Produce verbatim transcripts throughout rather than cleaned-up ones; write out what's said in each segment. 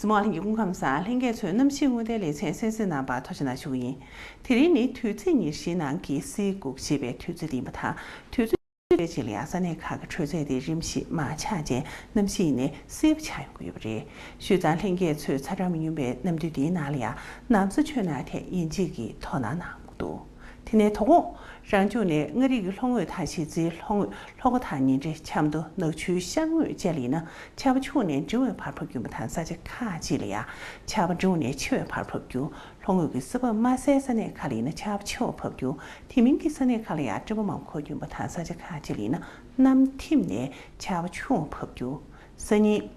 མོ་ལྷན་རྒྱས་སྐུ་ཁམས་བཟང་། ལྷན་རྒྱས་ཚོས་གནམ་གཤིས་སྔོན་བརྡའི་ལེ་ཚན་གསན་གཟིགས་གནང་བར་ཐུགས་རྗེ་གནང་ཞུ་གི་ཡིན། དེ་རིང་ནི་དུས་ཚིགས་ཉེར་བཞིའི་ནང་གི་སི་དགུ་ཞེས་པའི་དུས་ཚོད་ཡིན་པ་དང་། དུས་ཚོད་ཅིག་ལ་ཡང་ས་གནས་ཁག་གི་དྲོད་ཚད་དེ་རིམ་བཞིན་མར་ཆག་རྗེས་གནམ་གཤིས་ནི་བསིལ་པོ་ཆགས་ཡོང་གི་ཡོད་པ་རེད། ཞུས་ཙང་ལྷན་རྒྱས་ཚོས་ཚ་གྲང་མི་སྙོམས་པའི་གནམ་དུས་འདིའི་ནང་ལ་ཡང་ན་བཟའ་མཆོད་གནང་ཐད་ཡིན་གཅིག་གིས་དོ་སྣང་གནང་གི་འདུག་དེ་ནས་དོ་དགོང་རང་ལྗོངས་ནས་མངའ་རིས་ཀྱི་ལྷོ་ངོས་དང་གཞིས་རྩེའི་ལྷོ་ངོས། ལྷོ་ཁ་དང་ཉེ་འབྲེལ་ཆབ་མདོ། ནག་ཆུའི་ཤར་ངོས་བཅས་ལ་ཡིན་ན་ཆར་པ་ཆུ་ནས་འབྲིང་བའི་བར་ཕབ་རྒྱུ་ཡིན་པ་དང་། ས་ཆ་ཁག་ཅིག་ལ་ཡང་ཆར་པ་འབྲིང་ནས་ཆེ་བའི་བར་ཕབ་རྒྱུ། ལྷོ་ངོས་ཀྱི་ས་བབ་དམའ་སའི་ས་གནས་ཁག་ལ་ཡིན་ན་ཆར་པ་ཆེ་བ་ཕབ་རྒྱུ། དེ་མིན་གྱི་ས་གནས་ཁག་ལ་ཡང་སྤྲིན་པ་མང་པོ་འཁོར་རྒྱུ་ཡིན་པ་དང་། ས་ཆ་ཁག་ཅིག་ལ་ཡིན་ན་གནམ་ཐིམ་ནས་ཆར་པ་ཆུ་བ་ཕབ་རྒྱུ། སང་ཉིན་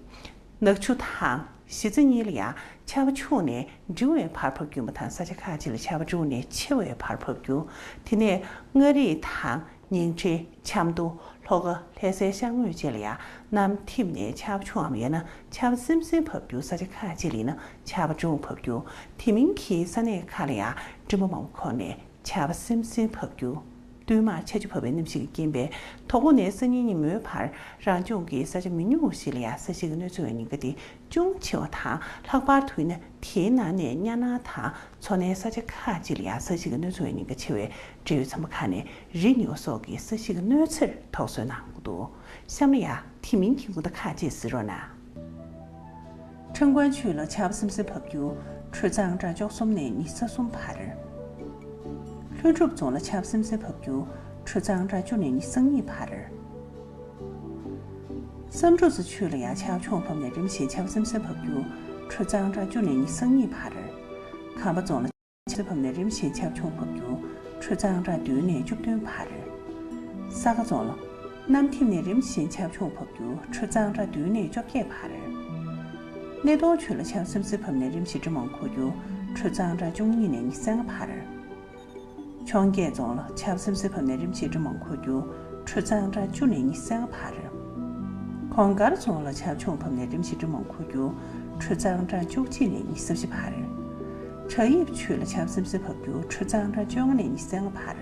ནག་ཆུ་དང་གཞིས་རྩེ་གཉིས་ལ་ཡང་ཆར་པ་ཆུ་ནས་འབྲིང་བའི་བར་ཕབ་རྒྱུ་ཡིན་པ་དང་། ས་ཆ་ཁག་ཅིག་ལ་ཆར་པ་འབྲིང་ནས་ཆེ་བའི་བར་ཕབ་རྒྱུ། དེ་ནས་མངའ་རིས་དང་ཉིང་ཁྲི། ཆབ་མདོ། ལྷོ་ཁ། ལྷ་སའི་ཤར་ངོས་བཅས་ལ་ཡང་གནམ་ཐིམ་ནས་ཆར་པ་ཆུའམ་ཡང་ན་ཆར་པ་སིམ་སིམ་བབས་རྒྱུ། ས་ཆ་ཁག་ཅིག་ལ་ཡིན་ན་ཆར་པ་ཆུ་བ་ཕབ་རྒྱུ། དེ་མིན་གྱི་ས་གནས་ཁག་ལ་ཡང་སྤྲིན་པ་མང་པོ་འཁོར་ནས་ཆར་པ་སིམ་སིམ་བབས་རྒྱུ། བསྟུད་མར་ཆར་ཆུ་བབས་པའི་གནམ་གཤིས་ཀྱི་རྐྱེན་པས། དོ་དགོང་ནས་སང་ཉིན་ཉིན་མོའི་བར་རང་ལྗོངས་ཀྱི་ས་ཆ་མི་ཉུང་བ་ཞིག་ལ་ཡང་ས་གཞི་གི་གནོད་འཚེ་བའི་ཉེན་ཁ་དེ་ཅུང་ཆེ་བ་དང་། ལྷག་པར་དུ་ཡིན་ན་དེའི་ནང་ནས་གཉའ་ནང་དང་མཚོ་སྣའི་ས་ཆ་ཁག་ཅིག་ལ་ཡང་ས་གཞི་གི་གནོད་འཚེ་བའི་ཉེན་ཁ་ཆེ་བས། འབྲེལ་ཡོད་ཚན་པ་ཁག་ནས་རི་ཉིལ་བ་སོགས་ཀྱི་ས་གཞི་གི་གནོད་འཚེར་དོགས་ཟོན་གནང་དགོས་འདུག་གཤམ་ལ་ཡང་དེ་མིན་གྱི་སྔོན་བརྡ་ཁག་ཅིག་གཟིགས་རོགས་གནང་། ཁྲེང་ཀོན་ཆུས་ལ་ཆར་པ་སིམ་སིམ་བབས་རྒྱུ། དྲོད་ཚད་ཨང་གྲངས་བཅུ་གསུམ་ནས་ཉི་ཤུ་རྩ་གསུམ་བར། ལྷུན་གྲུབ་རྫོང་ལ་ཆར་པ་སིམ་སིམ་བབས་རྒྱུ། དྲོད་ཚད་ཨང་གྲངས་བཅུ་ནས་ཉི་ཤུ་རྩ་གཉིས་བར། བསམ་གྲུབ་རྫོང་ཆུས་ལ་ཡང་ཆར་ཆུ་བབས་ནས་རིམ་བཞིན་ཆར་པ་སིམ་སིམ་བབས་རྒྱུ། དྲོད་ཚད་ཨང་གྲངས་བཅུ་ནས་ཉི་ཤུ་རྩ་གཉིས་བར། ཁམས་པ་རྫོང་ལ་ཆར་པ་སིམ་སིམ་བབས་ནས་རིམ་བཞིན་ཆར་ཆུ་བབས་རྒྱུ། དྲོད་ཚད་ཨང་གྲངས་བདུན་ནས་བཅུ་བདུན་བར། ས་དགའ་རྫོང་ལ་གནམ་ཐིམ་ནས་རིམ་བཞིན་ཆར་ཆུ་བབས་རྒྱུ། དྲོད་ཚད་ཨང་གྲངས་བདུན་ནས་བཅོ་བརྒྱད་བར། སྣེ་གདོང་ཆུས་ལ་ཆར་པ་སིམ་སིམ་བབས་ནས་རིམ་བཞིན་སྤྲིན་མང་འཁོར་རྒྱུ། དྲོད་ཚད་ཨང་གྲངས་བཅུ་གཉིས་ནས་ཉི་ཤུ་རྩ་ལྔ་བར། འཕྱོངས་རྒྱས་རྫོང་ལ་ཆར་པ་སིམ་སིམ་བབས་ནས་རིམ་བཞིན་སྤྲིན་མང་འཁོར་རྒྱུ། དྲོད་ཚད་ཨང་གྲངས་བཅུ་ནས་ཉི་ཤུ་རྩ་ལྔ་བར། གོང་དཀར་རྫོང་ལ་ཆར་ཆུ་བབས་ནས་རིམ་བཞིན་སྤྲིན་མང་འཁོར་རྒྱུ། དྲོད་ཚད་ཨང་གྲངས་བཅུ་གཅིག་ནས་ཉི་ཤུ་རྩ་བཞི་བར། བྲག་གཡབ་ཆུས་ལ་ཆར་པ་སིམ་སིམ་བབས་རྒྱུ། དྲོད་ཚད་ཨང་གྲངས་བཅོ་ལྔ་ནས་ཉི་ཤུ་རྩ་ལྔ་བར།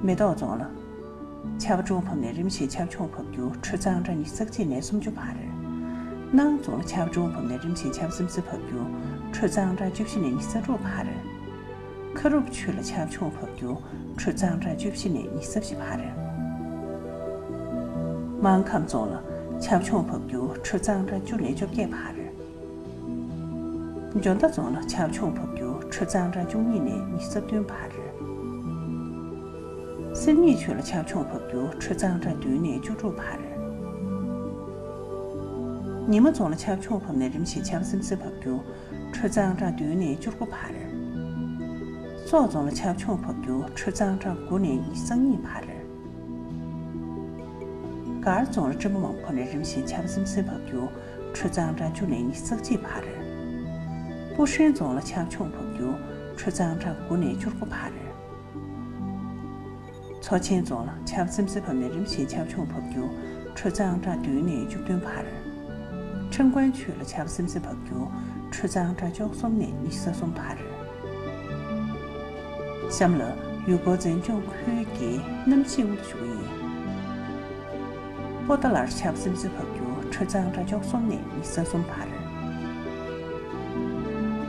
མེ་ཏོག་རྫོང་ལ་ཆར་པ་ཆུ་བབས་ནས་རིམ་བཞིན་ཆར་ཆུ་བབས་རྒྱུ། དྲོད་ཚད་ཨང་གྲངས་ཉི་ཤུ་རྩ་གཅིག་ནས་སུམ་ཅུ་བར། སྣང་རྫོང་ལ་ཆར་པ་ཆུ་བབས་ནས་རིམ་བཞིན་ཆར་པ་སིམ་སིམ་བབས་རྒྱུ། དྲོད་ཚད་ཨང་གྲངས་བཅུ་བཞི་ནས་ཉི་ཤུ་རྩ་དྲུག་བར། ཁ་རུབ་ཆུས་ལ་ཆར་ཆུ་བབས་རྒྱུ། དྲོད་ཚད་ཨང་གྲངས་བཅུ་བཞི་ནས་ཉི་ཤུ་རྩ་བཞི་བར། སྨར་ཁམས་རྫོང་ལ་ཆར་ཆུ་བབས་རྒྱུ། དྲོད་ཚད་ཨང་གྲངས་བཅུ་ནས་བཅོ་བརྒྱད་བར། འཇོ་མདའ་རྫོང་ལ་ཆར་ཆུ་བབས་རྒྱུ། དྲོད་ཚད་ཨང་གྲངས་བཅུ་གཉིས་ནས་ཉི་ཤུ་རྩ་བདུན་བར། སེར་སྨད་ཆུས་ལ་ཆར་ཆུ་བབས་རྒྱུ། དྲོད་ཚད་ཨང་གྲངས་བདུན་ནས་བཅུ་དྲུག་བར། ཉི་མ་རྫོང་ལ་ཆར་ཆུ་བབས་ནས་རིམ་བཞིན་ཆར་པ་སིམ་སིམ་བབས་རྒྱུ། དྲོད་ཚད་ཨང་གྲངས་བདུན་ནས་བཅུ་དགུ་བར། སོག་རྫོང་ལ་ཆར་ཆུ་བབས་རྒྱུ། དྲོད་ཚད་ཨང་གྲངས་དགུ་ནས་ཉི་ཤུ་རྩ་གཉིས་བར། སྒར་རྫོང་ལ་སྤྲིན་པ་མང་པོ་འཁོར་ནས་རིམ་བཞིན་ཆར་པ་སིམ་སིམ་བབས་རྒྱུ། དྲོད་ཚད་ཨང་གྲངས་བཅུ་ནས་ཉི་ཤུ་རྩ་གཅིག་བར། སྤུ་ཧྲེང་རྫོང་ལ་ཆར་ཆུ་བབས་རྒྱུ། དྲོད་ཚད་ཨང་གྲངས་དགུ་ནས་བཅུ་དགུ་བར། མཚོ་ཆེན་རྫོང་ལ་ཆར་པ་སིམ་སིམ་བབས་ནས་རིམ་བཞིན་ཆར་ཆུ་བབས་རྒྱུ། དྲོད་ཚད་ཨང་གྲངས་བདུན་ནས་བཅུ་བདུན་བར། ཁྲེང་ཀོན་ཆུས་ལ་ཆར་པ་སིམ་སིམ་བབས་རྒྱུ། དྲོད་ཚད་ཨང་གྲངས་བཅུ་གསུམ་ནས་ཉི་ཤུ་རྩ་གསུམ་བར། གཤམ་ལ་ཡུལ་སྐོར་འཛིན་སྐྱོང་ཁུལ་གྱི་གནམ་གཤིས་དབང་དུ་ཞུ་གི་ཡིན། པོ་ཏཱ་ལར་ཆར་པ་སིམ་སིམ་བབས་རྒྱུ། དྲོད་ཚད་ཨང་གྲངས་བཅུ་གསུམ་ནས་ཉི་ཤུ་རྩ་གསུམ་བར།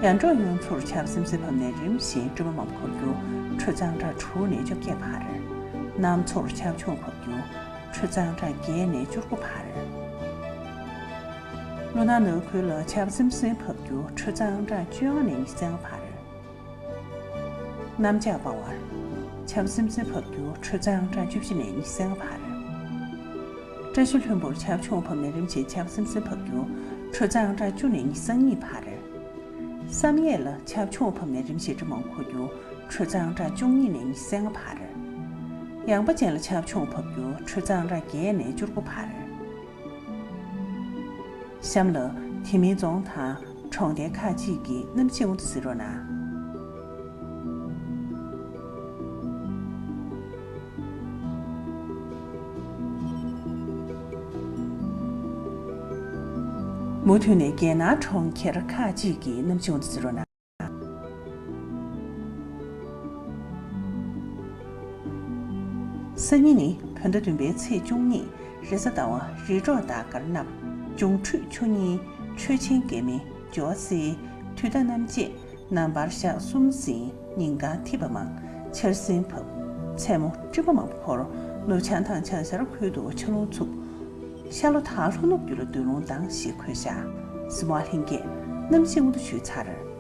ཡར་འབྲོག་གཡུ་མཚོར་ཆར་པ་སིམ་སིམ་བབས་ནས་རིམ་བཞིན་སྤྲིན་པ་མང་པོ་འཁོར་རྒྱུ། དྲོད་ཚད་ཨང་གྲངས་དྲུག་ནས་བཅོ་བརྒྱད་བར། གནམ་མཚོར་ཆར་ཆུ་བབས་རྒྱུ། དྲོད་ཚད་ཨང་གྲངས་བརྒྱད་ནས་བཅུ་དགུ་བར། ལྷོ་ནག་ནགས་ཁུལ་ལ་ཆར་པ་སིམ་སིམ་བབས་རྒྱུ། དྲོད་ཚད་ཨང་གྲངས་བཅོ་ལྔ་ནས་ཉི་ཤུ་རྩ་ལྔ་བར། གནམ་ལྕགས་པ་ཝར། ཆར་པ་སིམ་སིམ་བབས་རྒྱུ། དྲོད་ཚད་ཨང་གྲངས་བཅུ་བཞི་ནས་ཉི་ཤུ་རྩ་ལྔ་བར། བཀྲ་ཤིས་ལྷུན་པོར་ཆར་ཆུ་བབས་ནས་རིམ་བཞིན་ཆར་པ་སིམ་སིམ་བབས་རྒྱུ། དྲོད་ཚད་ཨང་གྲངས་བཅུ་ནས་ཉི་ཤུ་རྩ་གཉིས་བར། བསམ་ཡས་ལ་ཆར་ཆུ་བབས་ནས་རིམ་བཞིན་སྤྲིན་མང་འཁོར་རྒྱུ། དྲོད་ཚད་ཨང་གྲངས་བཅུ་གཉིས་ནས་ཉི་ཤུ་རྩ་ལྔ་བར། ཡངས་པ་ཅན་ལ་ཆར་ཆུ་བབས་རྒྱུ། དྲོད་ཚད་ཨང་གྲངས་བརྒྱད་ནས་བཅུ་དགུ་བར། གཤམ་ལ་དེ་མིན་རྫོང་དང་གྲོང་རྡལ་ཁག་ཅིག་གི་གནམ་གཤིས་དབང་དུ་གཟིགས་རོགས་གནང་། མུ་མཐུད་ནས་རྒྱལ་ནང་གྲོང་ཁྱེར་ཁག་ཅིག་གི་གནམ་གཤིས་དབང་དུ་གཟིགས་རོགས་གནང་། སང་ཉིན་ནི་བོད་ཟླ་བདུན་པའི་ཚེས་བཅུ་གཉིས། རེས་གཟའ་ཟླ་བ། རེས་འགྲོགས་ཟླ་སྐར་རྣམས། འབྱུང་འཕྲོད་ཆུ་གཉིས་མཆོད་ཆེན་རྒྱལ་མའི་འབྱོར་བ་གསལ། དུས་མཐའ་རྣམ་འབྱེད་རྣམ་པར་ཤར། གསུམ་ཟིན་ཉིན་གང་ཐིབས་པ་མང་། ཆར་ཟིམ་བབས་མཚན་མོ་སྤྲིན་པ་མང་པོ་འཁོར། ནུབ་བྱང་དང་བྱང་ཤར་ཁུལ་དུ་ཆར་རླུང་འཚུབ། ཤར་ལྷོ་དང་ལྷོ་ནུབ་རྒྱུད་ལ་སྟོད་རླུང་ལྡང་ཞེས་འཁོད་བཞག་གཟིགས་མོ་བ་ལྷན་རྒྱས། གནམ་གཤིས་སྔོན་འགྲོ་ཞུས་ཚར།